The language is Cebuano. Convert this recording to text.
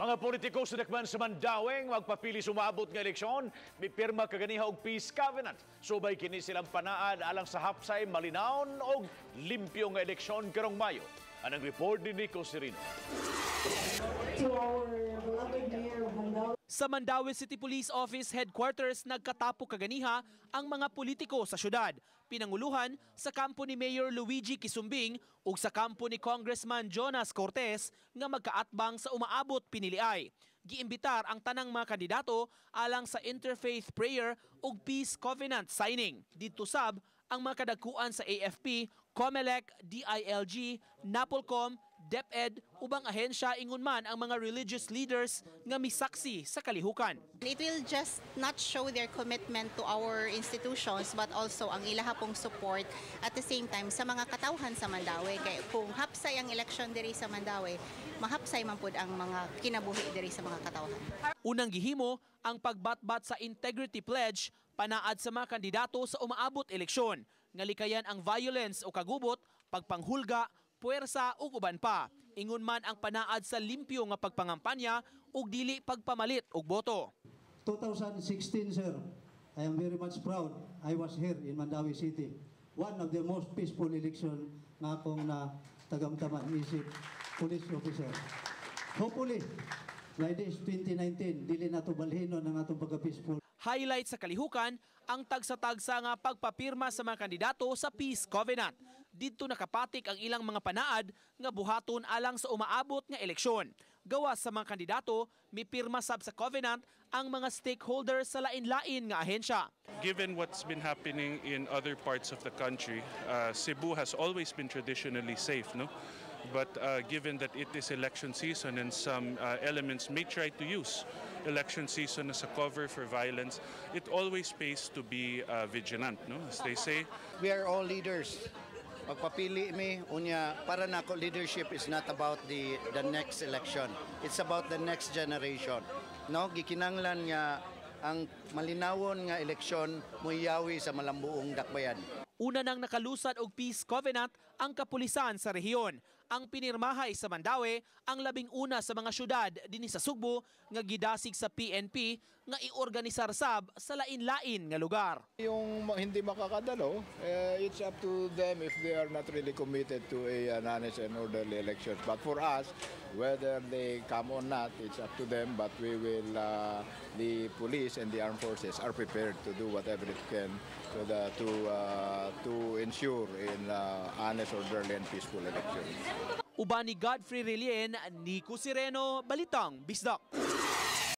Mga politiko sa dakbayan sa Mandaue magpapili sa umaabot nga eleksyon, mipirma kaganiha og peace covenant. Subay kini silang panaad alang sa hapsay, malinawon og limpyo nga eleksyon karong Mayo. Anang report ni Nico Serino. To our beloved Mayor of Mandaue. Sa Mandaue City Police Office Headquarters, nagkatapo kaganiha ang mga politiko sa syudad. Pinanguluhan sa kampo ni Mayor Luigi Quisumbing ug sa kampo ni Congressman Jonas Cortes nga magkaatbang sa umaabot piniliay. Giimbitar ang tanang mga kandidato alang sa interfaith prayer ug peace covenant signing. Didto sab ang mga kadagkuan sa AFP, COMELEC, DILG, NAPOLCOM, DepEd, ubang ahensya, ingon man ang mga religious leaders nga misaksi sa kalihukan. It will just not show their commitment to our institutions but also ang ilaha pong support at the same time sa mga katawhan sa Mandaue. Kay kung hapsay ang election diri sa Mandaue, mahapsay man pud ang mga kinabuhi diri sa mga katawhan. Unang gihimo ang pagbatbat sa Integrity Pledge, panaad sa mga kandidato sa umaabot eleksyon nga likayan ang violence o kagubot, pagpanghulga, puwersa ug uban pa. Ingon man ang panaad sa limpyo nga pagpangampanya ug dili pagpamalit og boto. 2016, sir, I am very much proud. I was here in Mandaue City. One of the most peaceful election nga akong na tagamtaman isip police officer. Hopefully, by this 2019, dili nato balhinon ang atong pagka-peaceful. Highlight sa kalihukan ang tagsa-tagsa nga pagpapirma sa mga kandidato sa Peace Covenant. Didto nakapatik ang ilang mga panaad nga buhaton alang sa umaabot nga eleksyon. Gawas sa mga kandidato, mipirma sab sa covenant ang mga stakeholders sa lain-lain nga ahensya. Given what's been happening in other parts of the country, Cebu has always been traditionally safe, no? But given that it is election season and some elements may try to use election season as a cover for violence, it always pays to be vigilant, no? As they say. We are all leaders. Magpapili mi, unya, para nako, leadership is not about the next election. It's about the next generation. No, gikinanglan nga ang malinawon nga eleksyon moyawi sa malambuong dakbayan. Una nang nakalusad og Peace Covenant ang kapulisan sa rehiyon. Ang pinirmahay sa Mandaue ang 11 sa mga syudad dinhi sa Sugbo nga gidasig sa PNP nga iorganisar sab sa lain-lain nga lugar. Yung hindi makakadalo, eh, it's up to them if they are not really committed to an honest and orderly elections. But for us, whether they come or not, it's up to them. But the police and the armed forces are prepared to do whatever it can to ensure in honest, orderly, and peaceful elections. Uban ni Godfrey Relien, Nico Sireno, Balitang Bisdak.